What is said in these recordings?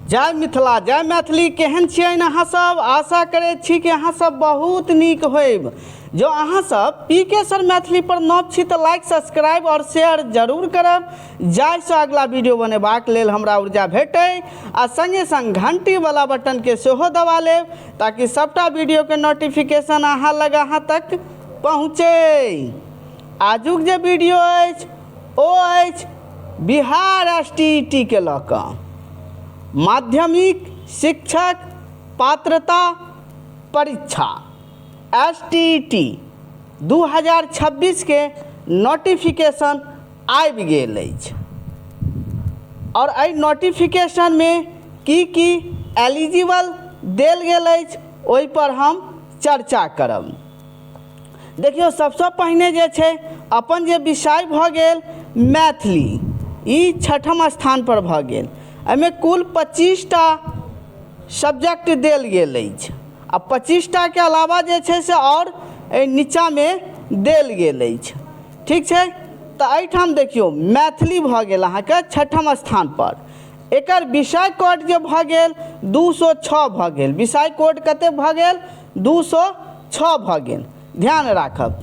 जय मिथिला जय मैथिली। केहन छियै अहाँ सब? आशा करै छी कि अहाँ सब बहुत नीक होइब। जो अहाँ सब पी के सर मैथिली पर नव छी तऽ लाइक, सब्सक्राइब और शेयर जरूर करब, जाहिसँ अगला वीडियो बनेबाक लेल हमरा ऊर्जा भेटै, आ संगे संग घंटी वाला बटन के सेहो दबा लेब ताकि सबटा वीडियो के नोटिफिकेशन अहाँ लग अहाँ तक पहुँचे। आजुक जे वीडियो अछि ओ अछि Bihar S T E T के लऽ कऽ, माध्यमिक शिक्षक पात्रता परीक्षा एस टी ई टी 2026के नोटिफिकेशन आबि गेल अछि आओर एहि नोटिफिकेशनमे की की एलिजिबल देल गेल अछि, ओहिपर हम चर्चा करब। देखियौ, सबसँ पहिने जे छै अपन जे विषय भऽ गेल मैथिली, ई छठम स्थानपर भऽ गेल। एहिमे कुल 25टा सब्जेक्ट देल गेल अछि आ 25टाके अलावा जे छै से आओर एहि नीचाँमे देल गेल अछि। ठीक छै? तऽ एहिठाम देखियौ, मैथिली भऽ गेल अहाँके छठम स्थानपर। एकर विषय कोड जे भऽ गेल 206 भऽ गेल। विषय कोड कतेक भऽ गेल? 206 भऽ गेल। ध्यान राखब।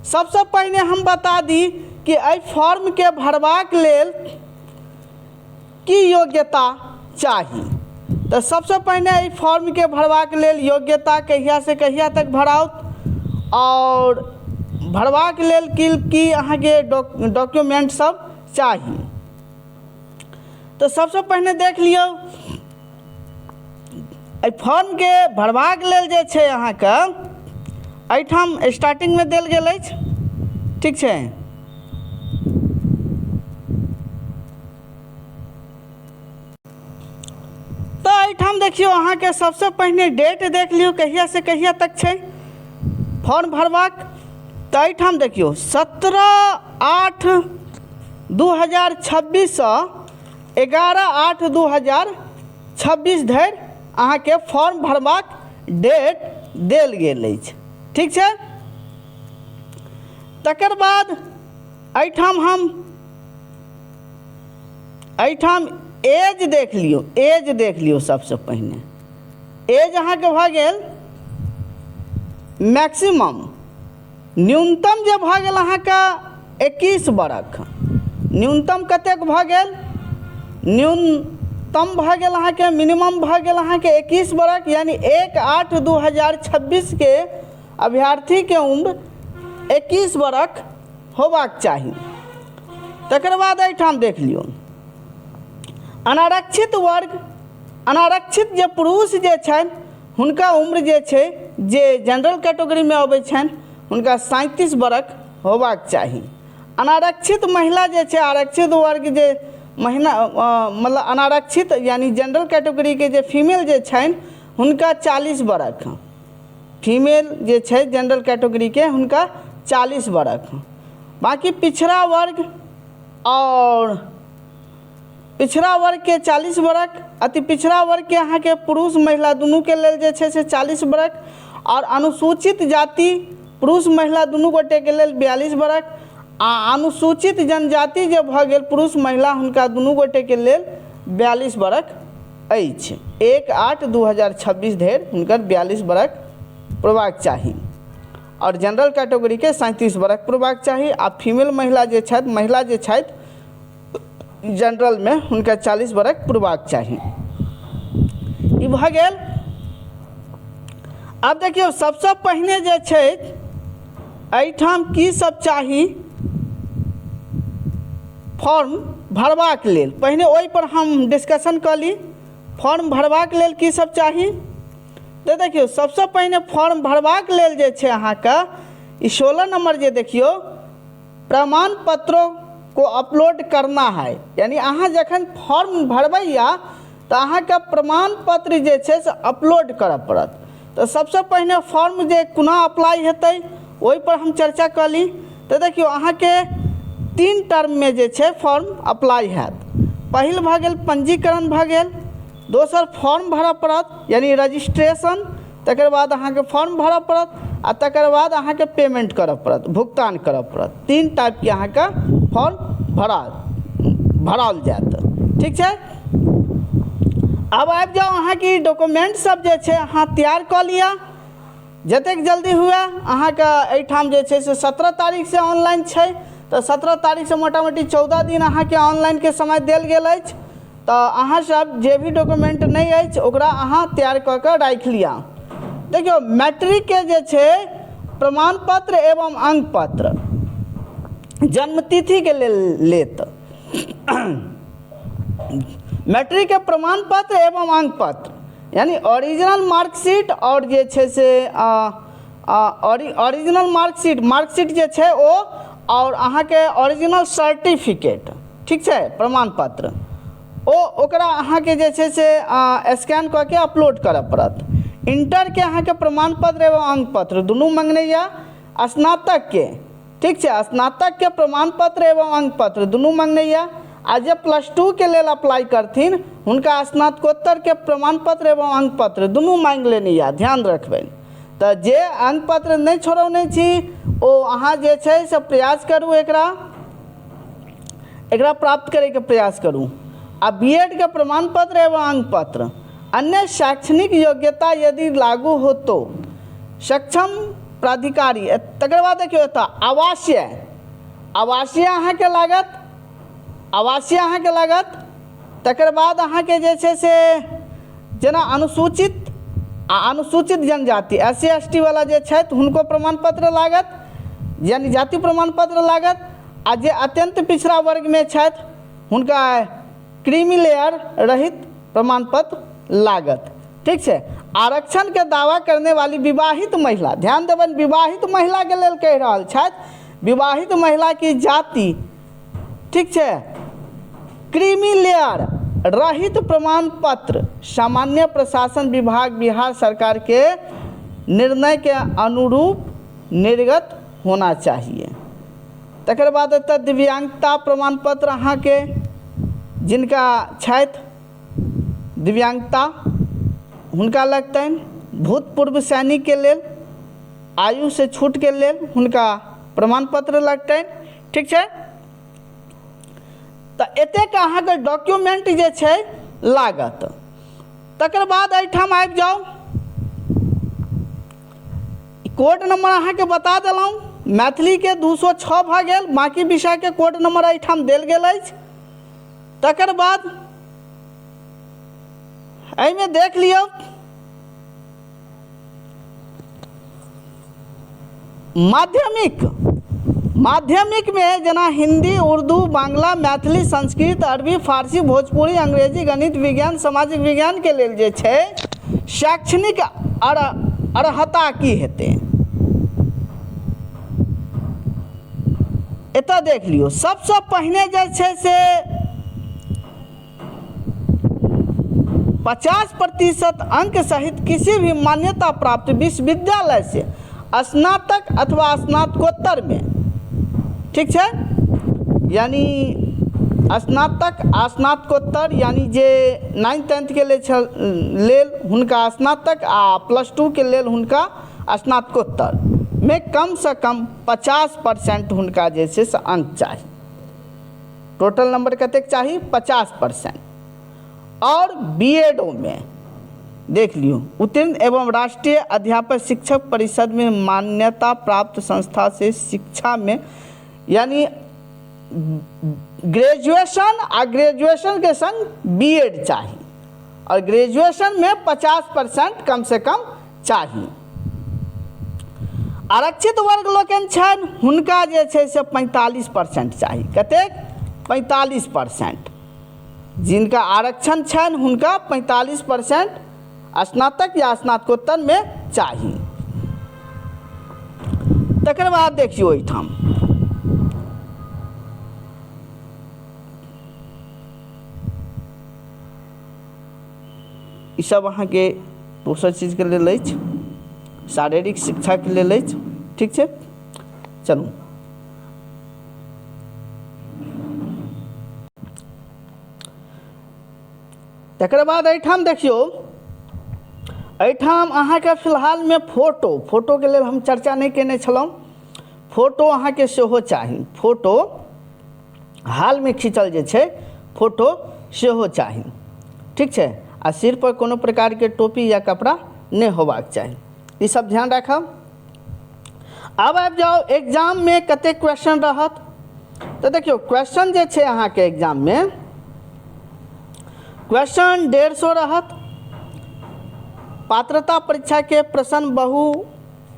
सबसँ पहिने हम बता दी कि एहि फॉर्मके भरबाक लेल की योग्यता चाही। तऽ सबसँ पहिने एहि फॉर्मके भरबाक लेल योग्यता, कहियासँ कहिया तक भराउत आओर भरबाक लेल की की अहाँके डॉक्यूमेंट सब चाही। तऽ सबसँ पहिने देख लियौ, एहि फॉर्मके भरबाक लेल जे छै अहाँके एहिठाम स्टार्टिंगमे देल गेल अछि। ठीक छै? तऽ एहिठाम देखियौ, अहाँके सबसँ पहिने डेट देख लियौ, कहियासँ कहिया तक छै फॉर्म भरबाक। तऽ एहिठाम देखियौ, 17/8/2026सँ 11/8/2026 धरि अहाँके फॉर्म भरबाक डेट देल गेल अछि। ठीक छै? तकर बाद एहिठाम हम एहिठाम एज देख लियौ। एज देख लियौ। सबसँ पहिने एज अहाँके भऽ गेल मैक्सिमम, न्यूनतम जे भऽ गेल अहाँके 21 बरख। न्यूनतम कतेक भऽ गेल? न्यूनतम भऽ गेल अहाँके, मिनिमम भऽ गेल अहाँके 21 बरख, यानी 1/8/2026के अभ्यर्थीके उम्र 21 बरख होबाक चाही। तकर बाद एहिठाम देख लियौ, अनारक्षित वर्ग, अनारक्षित जे पुरुष जे छनि, हुनका उम्र जे छै, जे जनरल कैटेगरीमे अबै छनि, हुनका 37 बरख होबाक चाही। अनारक्षित महिला जे छै, आरक्षित वर्ग जे महिला, मतलब अनारक्षित यानि जनरल कैटेगरीके जे फीमेल जे छनि, हुनका 40 बरख। फीमेल जे छै जनरल कैटेगरीके, हुनका 40 बरख। बाँकी पिछड़ा वर्ग आओर पिछड़ा वर्गके 40 बरख, अति पिछड़ा वर्गके अहाँके पुरुष महिला दुनूके लेल जे छै से 40 बरख, आओर अनुसूचित जाति पुरुष महिला दुनू गोटेके लेल 42 बरख, आ अनुसूचित जनजाति जे भऽ गेल पुरुष महिला, हुनका दुनू गोटेके लेल 42 बरख अछि। 1/8/2026 धरि हुनकर 42 बरख पुरबाक चाही आओर जनरल कैटेगरीके 37 बरख पुरबाक चाही, आ फीमेल महिला जे छथि, महिला जे छथि जनरलमे, हुनका 40 बरख पुरबाक चाही। ई भऽ गेल। आब देखियौ, सबसँ पहिने जे छै एहिठाम की सब चाही फॉर्म भरबाक लेल, पहिने ओहिपर हम डिस्कशन कऽ ली। फॉर्म भरबाक लेल की सब चाही? तऽ देखियौ, सबसँ पहिने फॉर्म भरबाक लेल जे छै अहाँके ई 16 नंबर जे देखियौ, प्रमाण पत्रों को अपलोड करना है, यानी अहाँ जखन फॉर्म भरबैया तऽ अहाँके प्रमाण पत्र जे छै से अपलोड करऽ पड़त। तऽ सबसँ पहिने फॉर्म जे कोना अप्लाई हेतै, ओहिपर हम चर्चा कऽ ली। तऽ देखियौ, अहाँके तीन टर्ममे जे छै फॉर्म अप्लाई हैत। पहिल भऽ गेल पंजीकरण भऽ गेल, दोसर फॉर्म भरऽ पड़त यानी रजिस्ट्रेशन, तकर बाद अहाँके फॉर्म भरऽ पड़त आ तकर बाद अहाँके पेमेंट करऽ पड़त, भुगतान करऽ पड़त। तीन टाइपके अहाँके फॉर्म भराओल जायत। ठीक छै? आब आबि जाउ, अहाँके ई डॉक्यूमेंट सब जे छै अहाँ तैयार कऽ लिअ जतेक जल्दी हुए। अहाँके एहिठाम जे छै से 17 तारीखसँ ऑनलाइन छै, तऽ 17 तारीखसँ मोटा मोटी 14 दिन अहाँके ऑनलाइनके समय देल गेल अछि। तऽ अहाँसब जे भी डॉक्यूमेंट नहि अछि, ओकरा अहाँ तैयार कऽ कऽ राखि लिअ। देखियौ, मैट्रिकके जे छै प्रमाण पत्र एवं अंक पत्र जन्मतिथिके लेल लेत। मैट्रिकके प्रमाण पत्र एवं अंक पत्र, यानी ओरिजिनल मार्कशीट आओर जे छै से ओरिजिनल मार्कशीट, मार्कशीट जे छै ओ आओर अहाँके ओरिजिनल सर्टिफिकेट, ठीक छै, प्रमाण पत्र ओ, ओकरा अहाँके जे छै से स्कैन कऽ के अपलोड करऽ पड़त। इंटरके अहाँके प्रमाण पत्र एवं अंक पत्र दुनू मंगने यऽ। स्नातकके, ठीक छै, स्नातकके प्रमाण पत्र एवं अंक पत्र दुनू मंगने यऽ। आ जे प्लस टूके लेल अप्लाई करथिन, हुनका स्नातकोत्तरके प्रमाण पत्र एवं अंक पत्र दुनू मांगि लेने यऽ। ध्यान रखबनि। तऽ जे अंक पत्र नहि छोड़ौने छी, ओ अहाँ जे छै से प्रयास करू, एकरा एकरा प्राप्त करैके प्रयास करू। आ बी एड के प्रमाण पत्र एवं अंक पत्र, अन्य शैक्षणिक योग्यता यदि लागू हो तो सक्षम प्राधिकारी। तकर बाद देखियौ, एतऽ आवासीय, आवासीय अहाँके लागत, आवासीय अहाँके लागत। तकर बाद अहाँके जे छै से जेना अनुसूचित आ अनुसूचित जनजाति, एस सी, एस टी वाला जे छथि, हुनको प्रमाण पत्र लागत, यानी जाति प्रमाण पत्र लागत। आ जे अत्यंत पिछड़ा वर्गमे छथि, हुनका क्रीमी लेयर रहित प्रमाण पत्र लागत। ठीक छै? आरक्षण के दावा करने वाली विवाहित महिला, ध्यान देबनि, विवाहित महिलाके लेल कहि रहल छथि, विवाहित महिला की जाति, ठीक छै, क्रीमी लेयर रहित प्रमाण पत्र सामान्य प्रशासन विभाग, बिहार सरकार के निर्णय के अनुरूप निर्गत होना चाहिए। तकर बाद एतऽ दिव्यांगता प्रमाण पत्र, अहाँके जिनका छथि दिव्यांगता, हुनका लगतनि। भूतपूर्व सैनिकके लेल आयुसँ छूटके लेल हुनका प्रमाण पत्र लगतनि। ठीक छै? तऽ एतेक अहाँके डॉक्यूमेंट जे छै लागत। तकर बाद एहिठाम आबि जाउ। कोड नंबर अहाँके बता देलहुँ, मैथिलीके 206 भऽ गेल। बाँकी विषयके कोड नंबर एहिठाम देल गेल अछि। तकर बाद एहिमे देख लियौ, माध्यमिक, माध्यमिकमे जेना हिंदी, उर्दू, बांग्ला, मैथिली, संस्कृत, अरबी, फारसी, भोजपुरी, अंग्रेजी, गणित, विज्ञान, सामाजिक विज्ञानके लेल जे छै शैक्षणिक अर्हता की हेतै, एतऽ देख लियौ। सबसँ पहिने जे छै से 50% अंक सहित किसी भी मान्यता प्राप्त विश्वविद्यालय से स्नातक अथवा स्नातकोत्तर में, ठीक छै, यानी स्नातक आ स्नातकोत्तर, यानी जे नाइन्थ टेंथके लेल छल लेल हुनका स्नातक आ प्लस टूके लेल हुनका स्नातकोत्तर मे कमसँ कम 50% हुनका जे छै से अंक चाही। टोटल नंबर कतेक चाही? 50%। और बी एडो में देख लियौ, उत्तीर्ण एवं राष्ट्रीय अध्यापक शिक्षक परिषद में मान्यता प्राप्त संस्था से शिक्षा में, यानी ग्रेजुएशन आ ग्रेजुएशन के संग बी एड चाही और ग्रेजुएशन में 50% कम से कम चाही। आरक्षित वर्ग लोकनि छनि, हुनका जे छै से 45% चाही। कतेक? 45%। जिनका आरक्षण छनि, हुनका 45% स्नातक या स्नातकोत्तरमे चाही। तकर बाद देखियौ, एहिठाम ईसभ अहाँके दोसर चीजके लेल अछि, शारीरिक शिक्षाके लेल अछि। ठीक छै, चलू। तकर बाद एहिठाम देखियौ, एहिठाम अहाँके फिलहालमे फोटो, फोटोके लेल हम चर्चा नहि कयने छलहुँ। फोटो अहाँके सेहो चाही। फोटो हालमे खींचल जे छै, फोटो सेहो चाही। ठीक छै? आ सिरपर कोनो प्रकारके टोपी या कपड़ा नहि होबाक चाही। ई सब ध्यान राखब। आब आबि जाउ एग्जाममे कतेक क्वेश्चन रहत। तऽ देखियौ, क्वेश्चन जे छै अहाँके एग्जाममे क्वेश्चन 150 रहत। पात्रता परीक्षा के प्रश्न बहु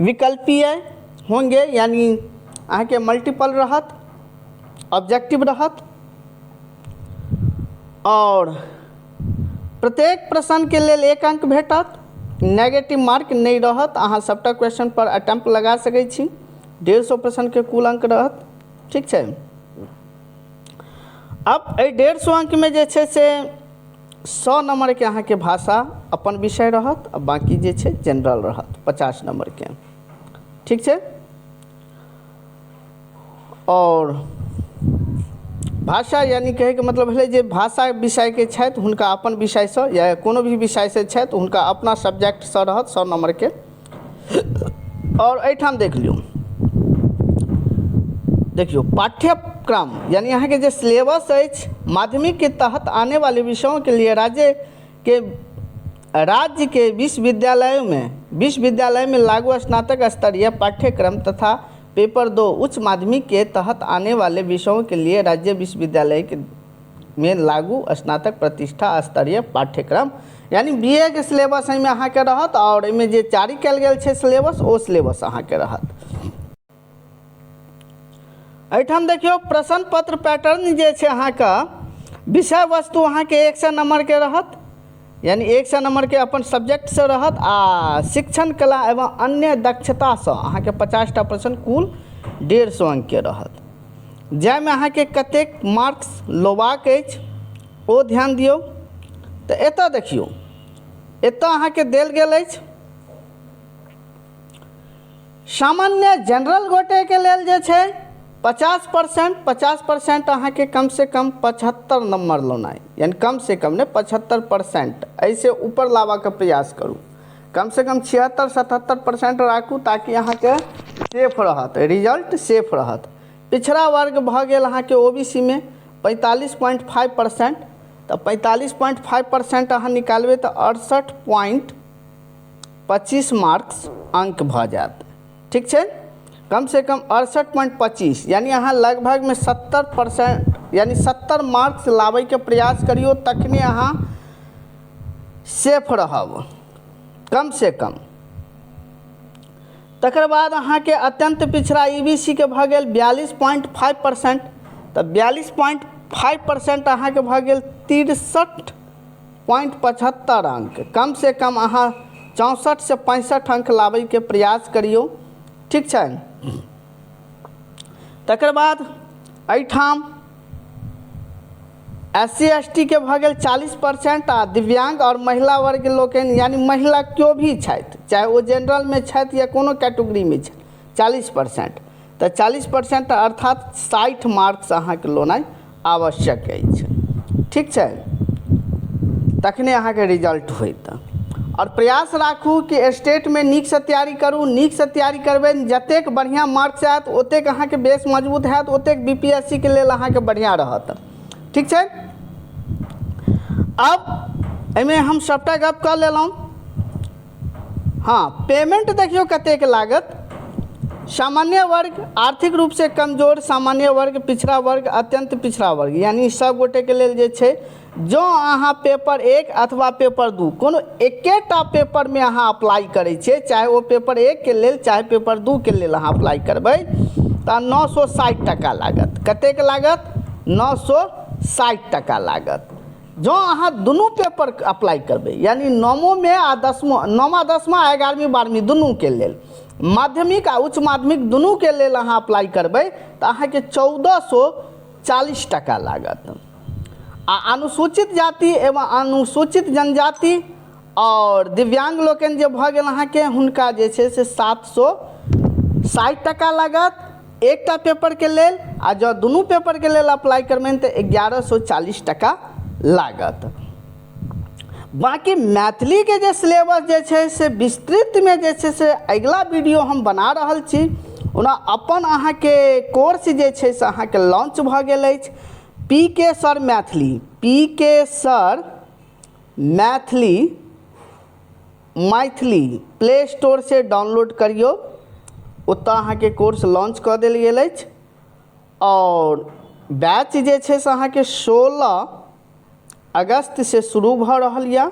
विकल्पीय होंगे, यानी अहाँके मल्टीपल रहत, ऑब्जेक्टिव रहत आओर प्रत्येक प्रश्नके लेल एक अंक भेटत। नेगेटिव मार्क नहि रहत। अहाँ सभटा क्वेश्चन पर अटेम्प्ट लगा सकै छी। 150 प्रश्नके कुल अंक रहत। ठीक छै। आब एहि 150 अंकमे जे छै से 100 नम्बरके अहाँके भाषा अपन विषय रहत आ बाँकी जे छै जनरल रहत 50 नम्बरके। ठीक छै। आओर भाषा यानी कहैके मतलब भेलै जे भाषा विषयके छथि हुनका अपन विषयसँ या कोनो भी विषयसँ छथि हुनका अपना सब्जेक्टसँ रहत 100 नम्बरके। आओर एहिठाम देख लियौ, देखियौ पाठ्यक्रम यानी अहाँके जे सिलेबस अछि, माध्यमिक के तहत आने वाले विषयों के लिए राज्य के विश्वविद्यालय में लागू स्नातक स्तरीय पाठ्यक्रम तथा पेपर 2 उच्च माध्यमिक के तहत आने वाले विषयों के लिए राज्य विश्वविद्यालय के में लागू स्नातक प्रतिष्ठा स्तरीय पाठ्यक्रम, यानी बीए के सिलेबस एहिमे अहाँके रहत आओर एहिमे जे जारी कयल गेल छै सिलेबस, ओ सिलेबस अहाँके रहत। एहिठाम देखियौ, प्रश्न पत्र पैटर्न जे छै अहाँके, विषय वस्तु अहाँके 100 नम्बरके रहत, यानी 100 नम्बरके अपन सब्जेक्टसँ रहत आ शिक्षण कला एवं अन्य दक्षतासँ अहाँके 50टा प्रश्न, कुल 150 अङ्कके रहत, जाहिमे अहाँके कतेक मार्क्स लेबाक अछि ओ ध्यान दियौ। तऽ एतऽ देखियौ, एतऽ अहाँके देल गेल अछि सामान्य जनरल गोटेके लेल जे छै 50%, 50% अहाँके कमसँ कम 75 नम्बर लेनाइ, यानी कमसँ कम नहि, 75%, एहिसँ ऊपर लाबऽके प्रयास करू। कमसँ कम 76 77% राखू ताकि अहाँके सेफ रहत, रिजल्ट सेफ रहत। पिछड़ा वर्ग भऽ गेल अहाँके ओबीसीमे 45.5%। तऽ 45.5% अहाँ निकालबै तऽ 68.25 मार्क्स अङ्क भऽ जायत। ठीक छै। कमसँ कम 68.25, यानी अहाँ लगभगमे 70%, यानी 70 मार्क्स लाबैके प्रयास करियौ, तखने अहाँ सेफ रहब कमसँ कम। तकर बाद अहाँके अत्यन्त पिछड़ा ईबीसी के भऽ गेल 42.5%। तऽ 42.5% अहाँके भऽ गेल 63.75 अङ्क। कमसँ कम अहाँ 64सँ 65 अङ्क लाबैके प्रयास करियौ। ठीक छै। तकर बाद एहिठाम एससी एसटी के भऽ गेल 40% आ दिव्यांग आओर महिला वर्ग लोकनि, यानी महिला केओ भी छथि, चाहे ओ जनरलमे छथि या कोनो कैटेगरीमे छथि, 40%। तऽ 40% अर्थात 60 मार्क्स अहाँके लेनाइ आवश्यक अछि। ठीक छै। तखने अहाँके रिजल्ट होइत। आओर प्रयास राखू कि स्टेटमे नीकसँ तैयारी करू। नीकसँ तैयारी करबै, जतेक बढ़िआँ मार्क्स आयत, ओतेक अहाँके बेस मजबूत हैत, ओतेक बीपीएससीके लेल अहाँके बढ़िआँ रहत। ठीक छै। आब एहिमे हम सभटा गप कऽ लेलहुँ। हँ, पेमेंट देखियौ कतेक लागत। सामान्य वर्ग, आर्थिक रूपसँ कमजोर सामान्य वर्ग, पिछड़ा वर्ग, अत्यंत पिछड़ा वर्ग, यानी सब गोटेके लेल जे छै, जँ अहाँ पेपर 1 अथवा पेपर 2, कोनो एकेटा पेपरमे अहाँ अप्लाई करै छियै, चाहे ओ पेपर 1के लेल चाहे पेपर 2के लेल अहाँ अप्लाई करबै, तऽ 960 टाका लागत। कतेक लागत? 960 टाका लागत। जँ अहाँ दुनू पेपर अप्लाई करबै, यानी नवमोमे आ दसमो, नौमा, दसमा आ 11वीं 12वीं दुनूके लेल, माध्यमिक आ उच्च माध्यमिक दुनूके लेल अहाँ अप्लाई करबै, तऽ अहाँके 1440 टाका लागत। आ अनुसूचित जाति एवं अनुसूचित जनजाति आओर दिव्यांग लोकनि जे भऽ गेल अहाँके, हुनका जे छै से 760 टाका लागत एकटा पेपरके लेल आ जँ दुनू पेपरके लेल अप्लाई करबनि तऽ 1140 टाका लागत। बाँकी मैथिलीके जे सिलेबस जे छै से विस्तृतमे जे छै से अगिला वीडियो हम बना रहल छी। ओना अपन अहाँके कोर्स जे छै से अहाँके लॉन्च भऽ गेल अछि, पी K sir Maithili, P K sir Maithili Maithili play स्टोरसँ डाउनलोड करियौ। ओतय अहाँके कोर्स लॉन्च कऽ देल गेल अछि आओर बैच जे छै से अहाँके 16 अगस्तसँ शुरू भऽ रहल यए।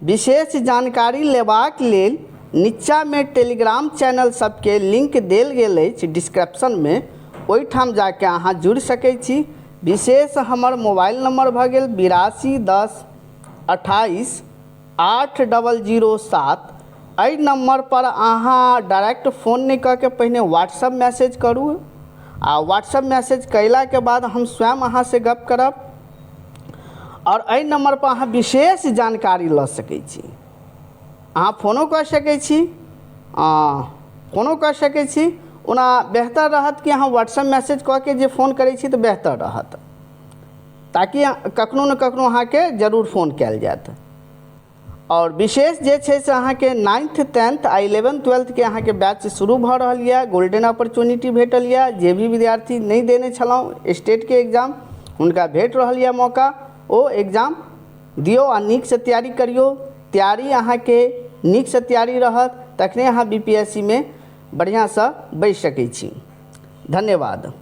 विशेष जानकारी लेबाक लेल नीचाँमे टेलीग्राम चैनल सबके लिंक देल गेल अछि डिस्क्रिप्शनमे, ओहिठाम जाके अहाँ जुड़ि सकै छी। विशेष हमर मोबाइल नंबर भऽ गेल 82 10 28 8 00 7। एहि नम्बरपर अहाँ डायरेक्ट फोन नहि कऽ के पहिने व्हाट्सअप मैसेज करू आ व्हाट्सअप मैसेज कयलाके बाद हम स्वयं अहाँसँ गप करब आओर एहि नम्बरपर अहाँ विशेष जानकारी लऽ सकै छी। अहाँ फोनो कऽ सकै छी, फोनो कऽ सकै छी। ओना बेहतर रहत कि अहाँ व्हाट्सअप मैसेज कऽ के जे फोन करै छी तऽ बेहतर रहत, ताकि कखनो ने कखनो अहाँके जरूर फोन कयल जायत। आओर विशेष जे छै से अहाँके नाइन्थ, टेंथ आ इलेवेंथ, ट्वेल्थके अहाँके बैच शुरू भऽ रहल यए। गोल्डन अपॉर्चुनिटी भेटल यए। जे भी विद्यार्थी नहि देने छलहुँ स्टेटके एग्जाम, हुनका भेट रहल यए मौका। ओ एग्जाम दियौ आ नीकसँ तैयारी करियौ। तैयारी अहाँके नीकसँ तैयारी रहत तखने अहाँ बी पी एस सी मे बढ़िआँसँ बैसि सकै छी। धन्यवाद।